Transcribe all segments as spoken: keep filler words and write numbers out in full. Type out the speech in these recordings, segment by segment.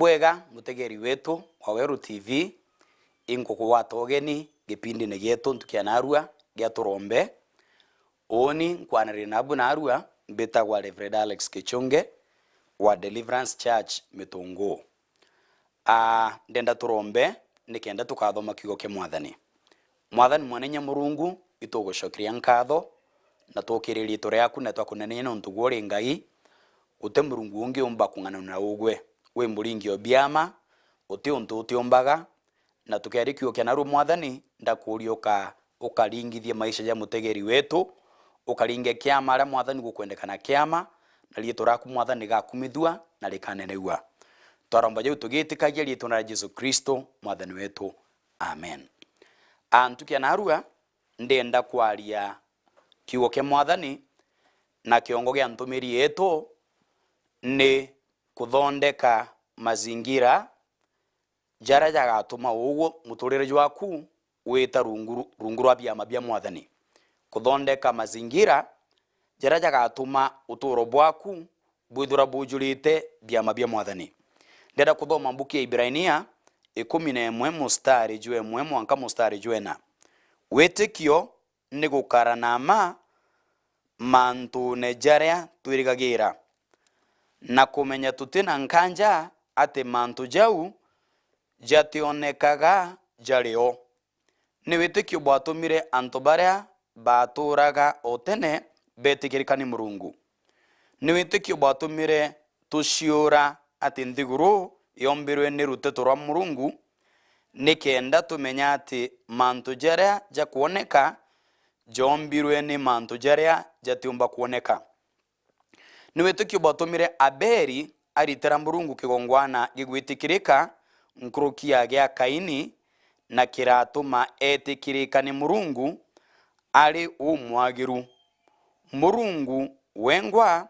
Wega, mutegeri wetu wa Weru T V, inkugwata ugeni gipindine gietu ntuku ya narua gia turombe. Uuni nkwaniriria nabu narua, mbitagwa Reverend Alex Kichunge wa Deliverance Church Mitunguu. Aa, ndenda turombe nikenda tukathoma kiugo kia Mwathani. Mwathani Mweneinya Murungu, itugucokeria nkatho na tukiriria riitwa riaku na twakunenea niuntu gwe uri Ngai, guti Murungu ungi umba kung'ananua na ugwe. Wi Muringi o biama, uti untu utiumbaga, na tukiaria kiugo kia narua Mwathani, ndakuuria uka-, ukaringithie maisha ja mutegeri wetu, ukaringe kiama aria Mwathani gukwendekana kiama, na riitwa riaku Mwathani rigakumithua na rikanenegua. Twaromba jau tugitikagia riitwa ria Jesu Kristo Mwathani wetu. Amen. A, ntuku ya narua, ndenda kwaria kiugo kia Mwathani, na kiongo gia ntumiri yetu ni kuthondeka mazingira jaria jagatuma ugwe muturire jwaku wita rungu, rungu rwa biama bia Mwathani. Kuthondeka mazingira jaria jagatuma uturo bwaku bwithirwa bujurite biama bia Mwathani. Ndenda kuthoma mbuku ya Ibrania ikumi na imwe mustari jwa imwe mwanka mustari jwa ina. Witikio ni gukara na mma mantune jaria twirigagira, na kumenya tuti na nkanja ati mantu jau jationekaga jari o. Ni witikio bwatumire antu baria baaturaga o tene beetikirika ni Murungu. Ni witikio bwatumire tuciura ati nthiguru yombirwe ni ruteto rwa Murungu, nikenda tumenya ati mantu jaria jakwoneka jombirwe ni mantu jaria jatiumba kwoneka. Ni witikio bwatumire Abeli aritira Murungu kigongwana gigwitikirika nkuruki ya gia Kaini, na kiratuma eetikirika ni Murungu ari umwagiru. Murungu wengwa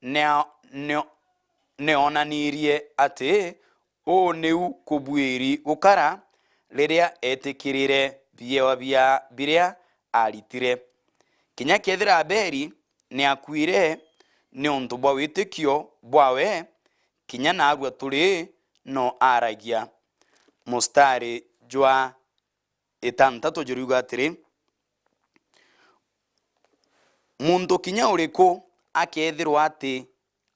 ni, ni, ni oonanirie ati uu niu kubuiri gukara riria eetikirire biewa bia biria aaritire. Kinya kethira Abeli ni akuire niuntu bwa witikio bwawe, kinya naarua turi no aaragia. Mustari jwa itantatu juriuga atiri, muntu kinya uriku akethirwa ati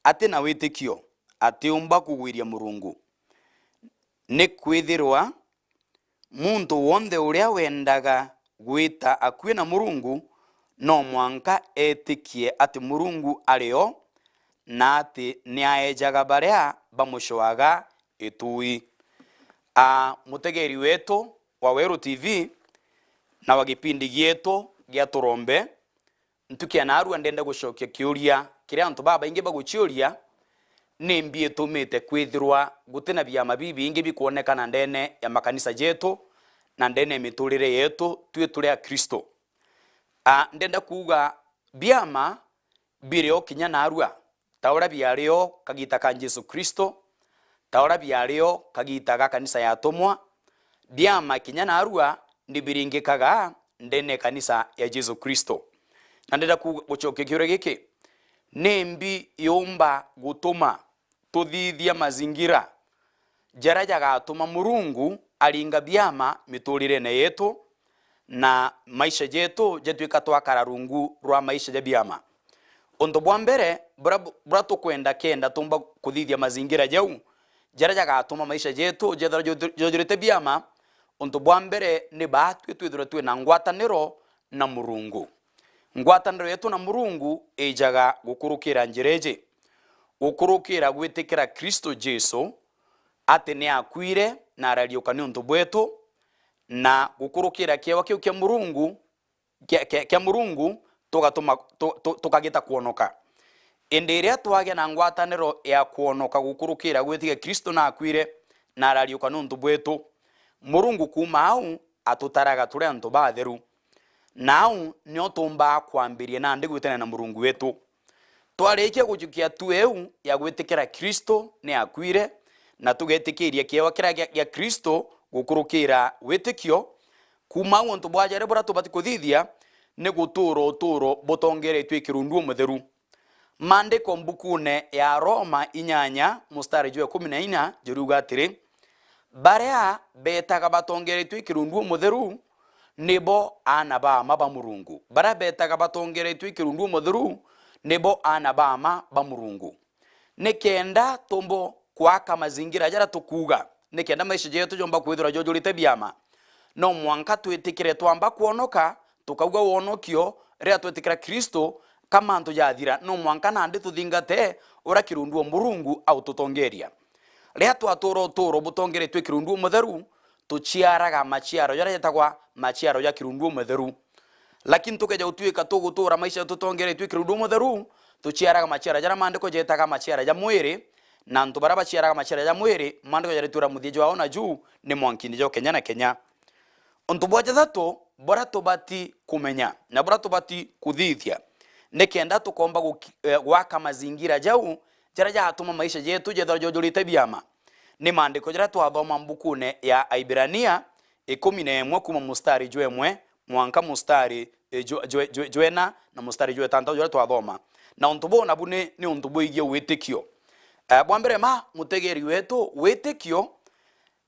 ati na witikio, atiumba kugwiria Murungu. Nikwithirwa muntu wonthe uria wendaga gwita akui na Murungu, no mwanka etikie ati Murungu ari o, na ati ni aejaga baria bamucoaga itui. A, mutegeri wetu wa Weru T V na wa gipindi gietu gia Turombe, ntuku ya naarua ndenda gucokia kiuria kiria antu babaingi baguciuria, nimbi itumite kwithirwa guti na biama bibingi bikwonekana ndene ya makanisa jetu na ndene ya miturire yetu twi turi Akristo? A, ndenda kuuga biama biri o kinya naarua, ta uria biari o kagiita ka Jesu Kristo, ta uria biari o kagiita ga kanisa ya atumwa, biama kinya naarua ni biringikaga ndene ya kanisa ya Jesu Kristo. Na ndenda ku-, gucokia kiuria giki, nimbi yumba gutuma tuthithia mazingira jaria jagatuma Murungu aringa biama miturirene yetu na maisha jetu jatwika twakara rungu rwa maisha ja biama. Untu bwa mbere, bura, bura tukwenda kenda tumba kuthithia mazingira jau jaria jagatuma maisha jetu jethirwa jothir-, jothirite biama, untu bwa mbere ni baatwi twithirwe twina ngwataniro na Murungu. Ngwataniro yetu na Murungu ijaga gukurukira njira iji: gukurukira gwitikira Kristo Jesu ati ni akuire na arariuka niuntu bwetu, na gukurukira kiewa kiu kia Murungu, kia, kia, kia Murungu tugatuma tu, tu, tukagita kwonoka. Indi iria twagia na ngwataniro ya kwonoka gukurukira gwitikia Kristo na akuire na arariuka niuntu bwetu, Murungu kuuma au atutaraga turi antu batheru. Na au nio tuumbaa kwambiria nandi gwitania na Murungu wetu. Twarikia gujukia tu iu ya gwitikira Kristo ni akuire, na tugetikiria kiewa kiria gia, gia Kristo gukurukira witikio, kuuma au untu bwa jari buria tubati kuthithia ni gutuura utuuro butongeretue kirundu umutheru. Maandiko mbukune ya Roma inyanya mustari jwa ikumi na inya juriuga atiri, "Baria beetaga batongeretue kirundu umutheru nibo aana ba mma ba Murungu." Baria beetaga batongeretue kirundu umutheru nibo aana ba mma ba Murungu. Nikenda tumbo kwaka mazingira jaria tukuuga, nikenda maisha jetu jomba kwithirwa jojurite biama, no mwanka twitikire twamba kwonoka, tukauga wonokio riria twetikira Kristo, ka mantu jathira, no mwanka nandi tuthingate uria kirundu o Murungu aututongeria. Riria twatura uturo butongeretue kirundu umutheru, tuciaraga maciaro jaria jetagwa maciaro ja kirundu umutheru. Lakini tukeja gutuika tugutura maisha tutongeretue kirundu umutheru, tuciaraga maciara jaria maandiko jetaga maciara ja mwiri, na antu baria baciaraga maciara ja mwiri, maandiko jaritwira muthia jwao naju ni mwankini jo kenya na kenya. Untu bwa jathatu buria tubati kumenya na buria tubati kuthithia, nikenda tukomba guki-, eh, gwaka mazingira jau jaria jatuma maisha jetu jethirwa jojurite biama, ni maandiko jaria twathoma mbukune ya Aibirania ikumi na imwe kuma mustari jwa imwe mwanka mustari, eh, jwe-, jwe-, jwe-, jwena na mustari jwa itantatu juria twathoma. Na untu buu nabu ni, ni untu bwigie witikio. Eh, bwa mbere ma mutegeri wetu, witikio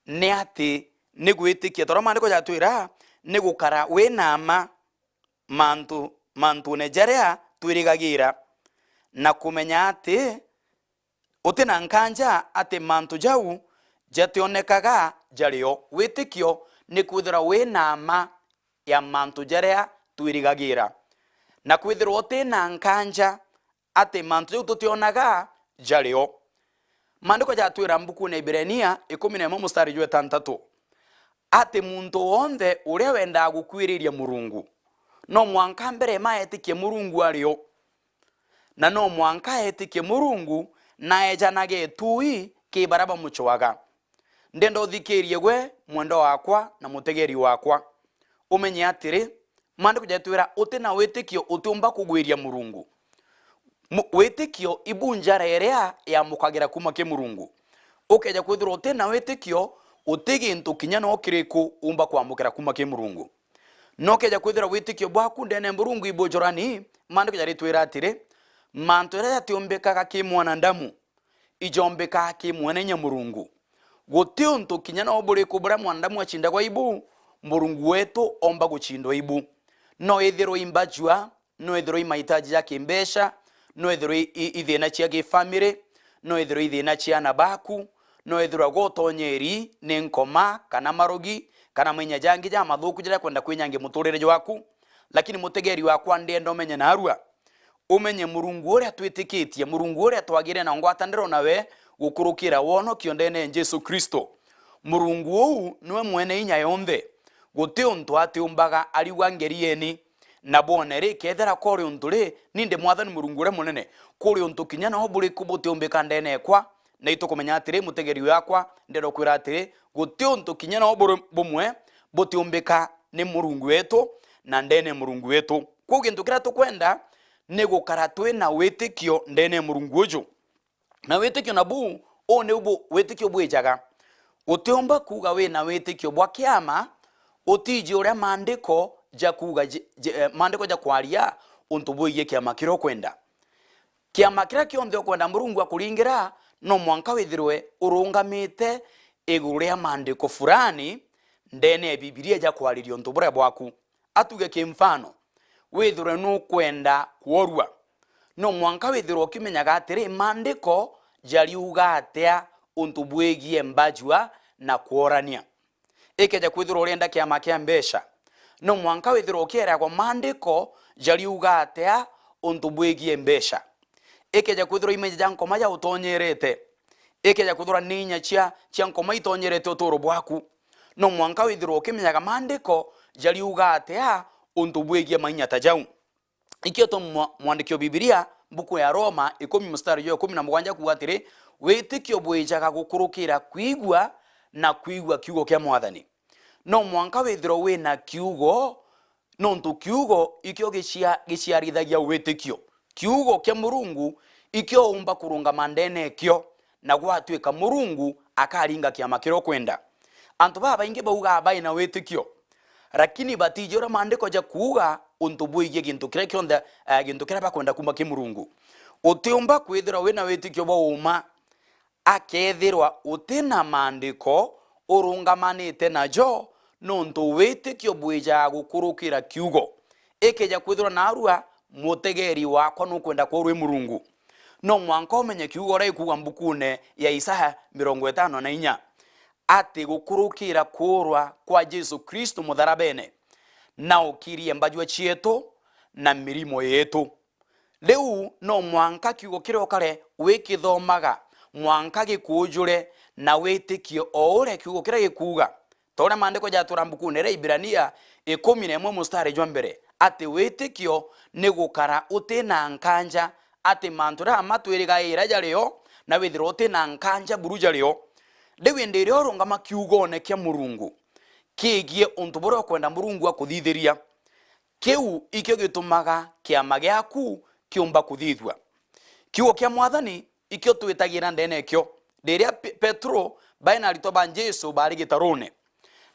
ni ati ni gwitikia, tondũ maandiko jatwira, ni gukara wi na mma mantu, mantune jaria twirigagira, na kumenya ati uti na nkanja ati mantu jau jationekaga jari o. Witikio ni kwithirwa wi na mma ya mantu jaria twirigagira, na kwithirwa uti na nkanja ati mantu jau tutionaga jari o. Maandiko jatwira mbukune ya Ibirania ikumi na imwe mustari jwa itantatu, ati muntu wonthe uria wendaga gukwiriria Murungu, no mwanka mbere ma etikie Murungu ari o. Na no mwanka etikie Murungu na ejanage itui ki baria bamucwaga. Ndenda uthikirie gwe, mwendwa wakwa na mutegeri wakwa, umenye atiri, maandiko jatwira, uti na witikio utiumba kugwiria Murungu. Mu-, witikio ibu njara iria yamukagira kuma ki Murungu. Ukeja kwithirwa uti na witikio, uti gintu kinya no kiriku umba kwamukira kuma ki Murungu. No ukeja kwithirwa witikio bwaku ndene ya Murungu ibujurani, maandiko jaritwira atiri, mantu jaria jatiumbikaga ki mwanadamu, ijombika ki mwene inya Murungu. Guti untu kinya no buriku buria mwanadamu acindagwa ibu, Murungu wetu omba gucindwa ibu. No ithirwe i mbajua, no ithirwe i mahitaji ja kimbeca, no ithirwe i, i, i thina cia gifamiri, no ithirwe i thina cia ana baku, no ithirwe gutonyeri ni nkoma, kana marogi, kana mainya jangi jamathuku jaria kwenda kwinyangia muturire jwaku. Lakini mutegeri wakwa, ndienda umenye narua, umenye Murungu uria twitikitie, Murungu uria twagire na ngwataniro nawe gukurukira wonokio ndene ya Jesu Kristo. Murungu uu niwe mwene inya yonthe. Guti untu atiumbaga ariuga, "Ngerieni na bwone ri, kethira kuri untu ri, ni ndi Mwathani Murungu uria munene, kuri untu kinya no buriku butiumbika ndene ekwa?" Na itukumenya atiri, mutegeri wakwa, ndenda kwira atiri, guti untu kinya no buri-, bumwe butiumbika ni Murungu wetu na ndene ya Murungu wetu. Kwou gintu kiria tukwenda ni gukara twi na witikio ndene ya Murungu uju. Na witikio nabu, uu niu bu-, witikio bwijaga. Utiumba kuuga wi na witikio bwa kiama utiji uria maandiko jakuuga ji-, ji-, eh, maandiko jakwaria untu bwigie kiama kiria ukwenda. Kiama kiria kionthe ukwenda Murungu akuringira, no mwanka withirwe urungamite iguru ria maandiko fulani ndene ya Bibilia jakwariria untu buria bwaku. Atuge kimfano, withirwe nukwenda kworua, no mwanka withirwe ukimenyaga atiri, maandiko jariuga atia untu bwigie mbajua na kworania. Ikeja kwithirwa urienda kiama kia mbeca, no mwanka withirwa ukieragwa maandiko jariuga atia untu bwigie mbeca. Ikeja kwithirwa imenye ja nkoma ja utonyerete, ikeja kwithirwa ni inya cia, cia nkoma itonyerete uturo bwaku, no mwanka withirwa ukimenyaga maandiko jariuga atia untu bwigie mainya ta jau. Ikio tu mwa-, mwandiki wa Bibilia, mbuku ya Roma ikumi mustari jwa ikumi na mugwanja kuuga atiri, witikio bwijaga gukurukira kwigua, na kwigua kiugo kia Mwathani. No mwanka withirwe wina kiugo, nontu kiugo ikio gicia-, giciarithagia witikio. Kiugo kia Murungu ikio umba kurungama ndene ekio, na gwatuika Murungu akaringa kiama kiria ukwenda. Antu babaingi baugaa bai na witikio, lakini batiji uria maandiko jakuuga untu bwigie gintu kiria kionthe, eh, gintu kiria bakwenda kuma ki Murungu. Utiumba kwithirwa wina witikio bwa uma akethirwa uti na maandiko urungamanite najo, nontu witikio bwijaga gukurukira kiugo. Ikeja kwithirwa naarua, mutegeri wakwa nukwenda kworwa i Murungu, no mwanka umenye kiugo uria gikuuga mbukune ya Isaya mirongo itano na inya, ati gukurukira kuurwa kwa Jesu Kristo mutharabene, na ukirie mbajua cietu na mirimo yetu. Riu no mwanka kiugo kiria ukare wikithomaga, mwanka gikuujure na witikie o uria kiugo kiria gikuuga. Ta uria maandiko jatwira mbukune iria Ibirania ikumi na imwe mustari jwa mbere, ati witikio ni gukara uti na nkanja ati mantu jaria matwirigaira jario, na withirwa uti na nkanja buru jario. Riu indi riria urungama kiugone kia Murungu kigie untu buria ukwenda Murungu akuthithiria, kiu ikio gitumaga kiama giaku kiumba kuthithua. Kiugo kia Mwathani ikio twitagira ndene kio. Riria Pe-, Petero bae na aritwa ba Jesu bari gitarune,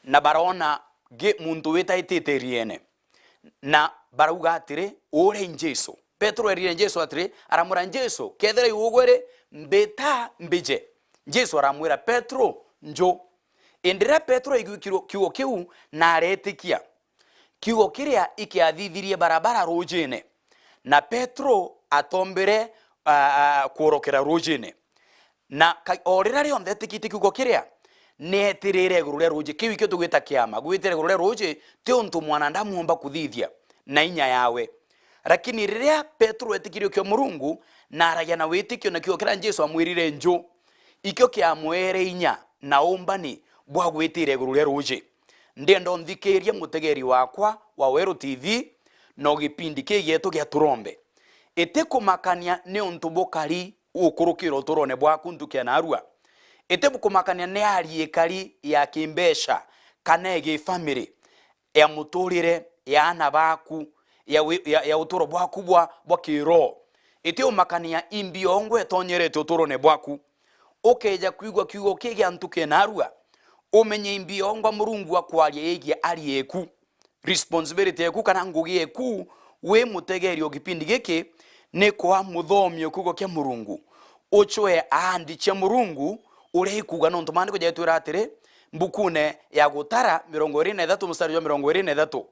na barona gi-, muntu witaitite iriene, na barauga atiri, "Uria i Jesu." Petero erire Jesu atiri, aramwira, "Jesu, kethira i ugwe ri, mbita mbije." Jesu aramwira, "Petero, nju." Indi riria Petero aigua kiugo, kiugo kiu, na aretikia. Kiugo kiria ikiathithirie barabara ruujine, na Petero atombere, aa, aa, kworokera ruujine. Na ka-, o riria rionthe etikitie kiugo kiria, ni etirire iguru ria ruuji. Kiu ikio tugwita kiama. Gwitira iguru ria ruuji ti untu mwanadamu omba kuthithia na inya yawe. Lakini riria Petero etikirie kio Murungu na aragia na witikio na kiugo kiria Jesu amwirire nju, ikio kiamwere inya na umbani bwa gwitira iguru ria ruuji. Ndienda unthikirie, mutegeri wakwa wa Weru T V, no gipindi kii gietu gia Turombe. Itikumakania ni untu bukari ukurukira uturone bwaku ntuku ya naarua. Itikumakania ni hali ikari ya kimbeca kana ya gifamiri, ya muturire, ya aana baku, ya wi-, ya, ya uturo bwaku bwa, bwa kiroho. Itiumakania imbi yongwa itonyerete uturone bwaku. Ukeja kwigua kiugo kii gia ntuku ya naarua, umenye imbi yongwa Murungu akwaria yigie hali yeku. Responsibility yeku kana ngugi yeku wi mutegeri o gipindi giki ni kwa muthomi o kiugo kia Murungu, ucwee aandi cia Murungu uria ikuuga, nontu maandiko jaitwira atiri, mbukune ya Gutara mirongo iri na ithatu mustari jwa mirongo iri na ithatu,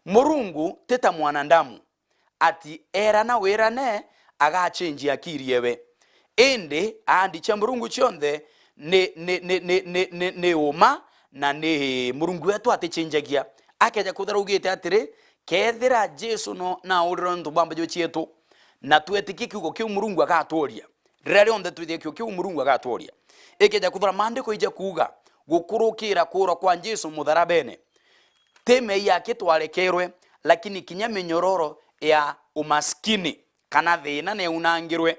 "Murungu ti ta mwanadamu, ati erana wirane, agachenjia akiri ewe. Indi aandi cia Murungu cionthe ni, ni, ni, ni, ni, ni, ni uma, na ni Murungu wetu atichenjagia." Akeja kwithira augite atiri, kethira Jesu no naurire nontu bwa mbajua cietu, na twetikie kiugo kiu Murungu agatworia, riria rionthe twithia kiugo kiu Murungu agatworia. Ikeja kwithira maandiko ija kuuga, gukurukira kuurwa kwa Jesu mutharabene, ti meeyia aki twarekerwe, lakini kinya minyororo ya umaskini kana thiina neunangirwe.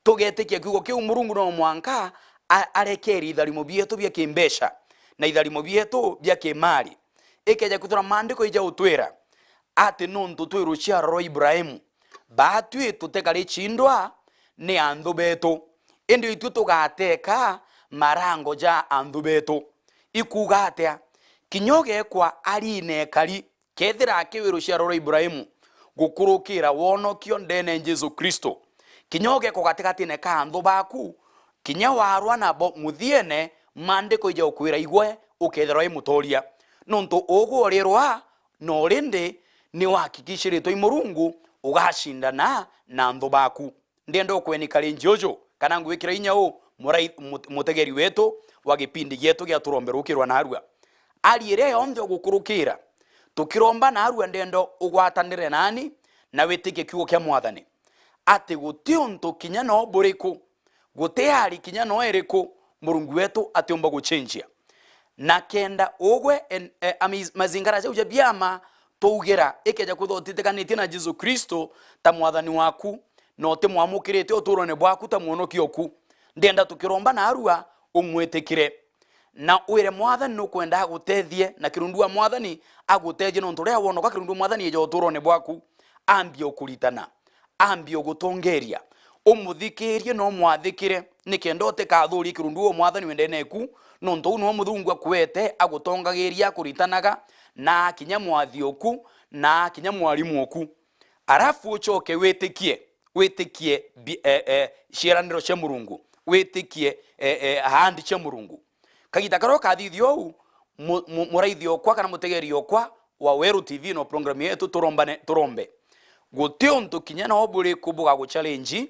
Tugetikia kiugo kiu, Murungu no mwanka a-, arekerie itharimo bietu bia kimbeca na itharimo bietu bia kimali. Ikeja kwithirwa maandiko ija utwira ati nontu twi ruciaro rwa Ibrahimu, baatwi tutekari cindwa ni anthu betu, indi itwi tugateka marango ja anthu betu. Ikuuga atia? Kinya ugekwa ari na ikari, kethira aki wi ruciaro rwa Ibrahimu, gukurukira wonokio ndene Jesu Kristo. Kinya ugekwa gatigatine ka anthu baku, kinya warwa nabo muthiene, maandiko ija ukwira igwe ukethirwa i mutoria. Nontu ugwe urirwa, no rindi ni wahakikishiritwe i Murungu ugacindana na anthu baku. Ndienda ukwenika ringi uju, kana ngwikira inya u, murai-, mut-, mutegeri wetu wa gipindi gietu gia Turombe Rukirwa Narua. Ari iria yonthe ugukurukira, tukiromba narua, ndienda ugwatanire nani na witikie kiugo kia Mwathani, ati guti untu kinya no buriku, guti ari kinya no iriku Murungu wetu atiumba gucenjia. Na kenda ugwe en-, e, ami-, mazingara jau ja biama twaugira, ikeja kwithwa utitikanitie na Jesu Kristo ta Mwathani waku, na utimwamukirite uturone bwaku ta mwonokia oku, ndienda tukiromba narua umwitikire. Na wire Mwathani nukwenda agutethie, na kirundu wa Mwathani agutethie, nontu riria wonoka kirundu wa Mwathani eja uturone bwaku, ambie ukuritana, ambie ugutongeria, umuthikirie na umwathikire, nikenda utikathurie kirundu wa Mwathani wendene eku, nontu uu niwe Murungu akuete agutongagiria, akuritanaga, na kinya mwathi oku, na kinya mwarimu oku. Arafu ucoke witikie, witikie bi-, eh, eh, ciiraniro cia Murungu, witikie, eh, eh, ahadi cia Murungu. Kagiita karia ukathithia uu, mu-, mu-, muraithi okwa kana mutegeri okwa wa Weru T V no program yetu Turombane, Turombe. Guti untu kinya no buriku bugaguchallenge,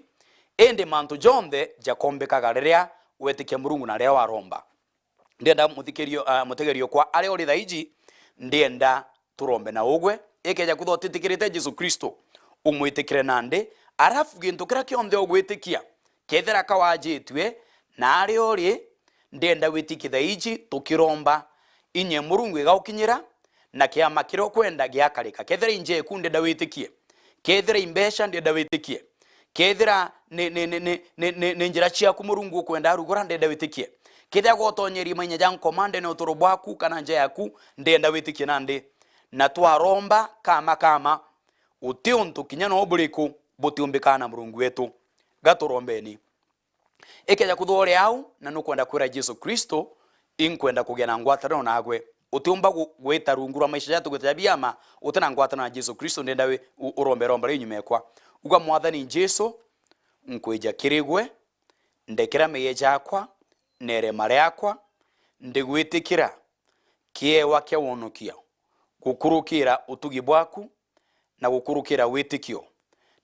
indi mantu jonthe jakombikaga riria wetikia Murungu na riria waromba. Ndienda muthikirio, ah, mutegeri okwa aria uri thaiji, ndienda turombe na ugwe. Ikeja kwithwa utitikirite Jesu Kristo, umwitikire nandi, arafu gintu kiria kionthe ugwitikia, kethira kawajitue na aria uri, ndienda witikie thaiji tukiromba, inya Murungu igaukinyira, na kiama kiria ukwenda giakarika. Kethira injeku, ndienda witikie. Kethira imbeca, ndienda witikie. Kethira ni, ni, ni, ni, ni, ni, ni njira ciaku Murungu ukwenda arugura, ndienda witikie. Kethira gwotonyeria mainya ja nkoma ndene uturo bwaku kana nja yaku, ndienda witikie nandi. Na twaromba kama kama, uti untu kinya no buriku butiumbikaa na Murungu wetu. Gaturombeni. Ikeja kwithwa uri au na nukwenda kwira Jesu Kristo, inkwenda kugia na ngwataniro nagwe, utiumba gu-, gwita rungu rwa maisha jatu gwita ja biama utina ngwataniro na Jesu Kristo, ndienda wi-, u-, urombe romba riu nyuma ekwa. Uga, Mwathani Jesu, nkwija kiri gwe, ndekera meeyia jakwa na irema riakwa, ndigwitikira kiewa kia wonokio, gukurukira utugi bwaku, na gukurukira witikio,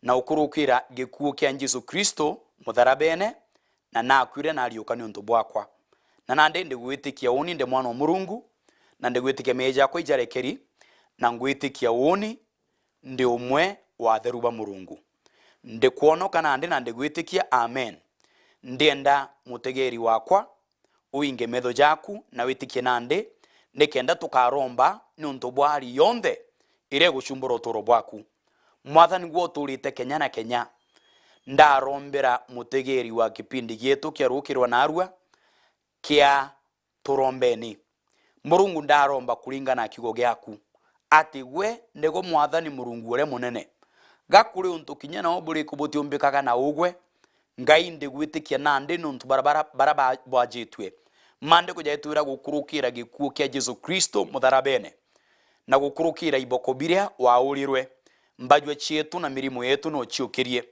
na gukurukira gikuu kia Jesu Kristo mutharabene, na nakwire na ariuka niuntu bwakwa. Na nandi ndigwitikia uuni ndi mwana o Murungu, na ndigwitikia meeyia jakwa ijarekeri, na ngwitikia uuni ndi umwe wa atheru ba Murungu. Ndikwonoka nandi na ndigwitikia, amen. Ndienda mutegeri wakwa uinge metho jaku na witikie nandi, nikenda tukaromba niuntu bwa ari yonthe iria igucumbura uturo bwaku. Mwathani, gwe uturite kenya na kenya, ndarombera mutegeri wa kipindi gietu kia Rukirwa Narua kia Turombeni. Murungu, ndaromba kuringana na kiugo giaku, ati gwe nigwe Mwathani Murungu uria munene. Ga kuri untu kinya nao buriku butiumbikaga na ugwe, Ngai, ndigwitikia nandi niuntu bara, bara, bara ba-, bwajitue. Maandiko jaitwira gukurukira gikuu kia Jesu Kristo mutharabene, na gukurukira iboko biria waurirwe, mbajua cietu na mirimo yetu no ciukirie.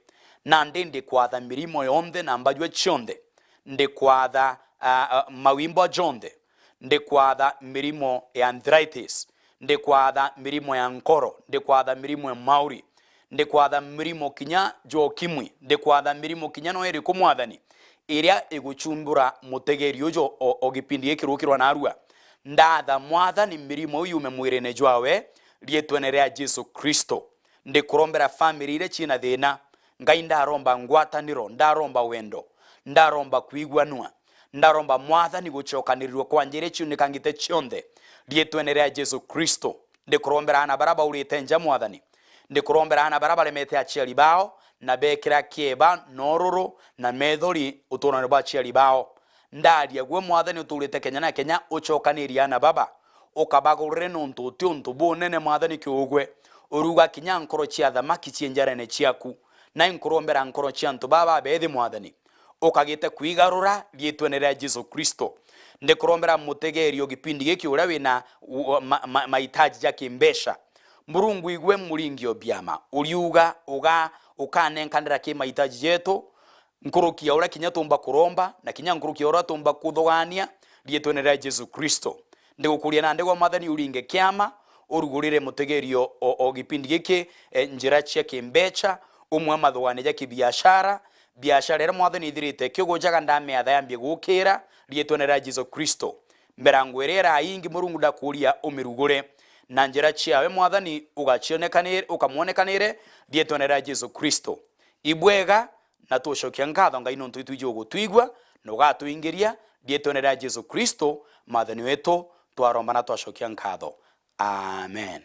Nandi ndikwatha mirimo yonthe na mbajua cionthe. Ndikwatha, a, a, mawimbo jonthe. Ndikwatha mirimo ya arthritis. Ndikwatha mirimo ya nkoro. Ndikwatha mirimo ya mauri. Ndikwatha mirimo kinya jwa ukimwi. Ndikwatha mirimo kinya no iriku, Mwathani, iria igucumbura mutegeri uju o, o gipindi giki Rukirwa Narua. Ndatha, Mwathani, mirimo iu yume mwirine jwawe, riitwene ria Jesu Kristo. Ndikurombera family iria ciina thina. Ngai, ndaromba ngwataniro, ndaromba wendo, ndaromba kwiguanua, ndaromba, Mwathani, gucokanirirua kwa njira iria ciunikangite cionthe, riitwene ria Jesu Kristo. Ndikurombera aana baria baurite nja, Mwathani. Ndikurombera aana baria baremete aciari bao, na bekira kieba, na ururu, na methori uturone bwa aciari bao. Ndaria gwe, Mwathani, uturite kenya na kenya, ucokanirie aana baba, ukabagurire niuntu uti untu bunene, Mwathani, kiugwe. Uruga kinya nkoro cia thamaki cii njarene ciaku. Na inkurombera nkoro cia antu baba babethi, Mwathani, ukagite kwigarura riitwene ria Jesu Kristo. Ndikurombera mutegeri o gipindi giki uria wina u-, ma-, ma-, mahitaji ja kimbeca. Murungu, igwe muringi o biama, uriuga uga-, ukanenkanira ki mahitaji jetu, nkuruki ya uria kinya tumba kuromba, na kinya nkuruki ya uria tumba kuthugania, riitwene ria Jesu Kristo. Ndigukuria nandi gwe, Mwathani, uringe kiama, urugurire mutegeri o, o, o gipindi giki, e, njira cia kimbeca, umwe mathugania ja kibiashara, biashara iria, Mwathani, ithirite ikigujaga, ndamiatha yambie gukira, riitwene ria Jesu Kristo. Mirango iria iraingi, Murungu, ndakuria umirugure, na njira ciawe, Mwathani, ugacionekanire, ukamwonekanire, riitwene ria Jesu Kristo. Ibwega, na tucokia nkatho, Ngai, nontu itwiji ugutwigua na ugatuingiria, riitwene ria Jesu Kristo, Mwathani wetu, twaromba na twacokia nkatho. Amen.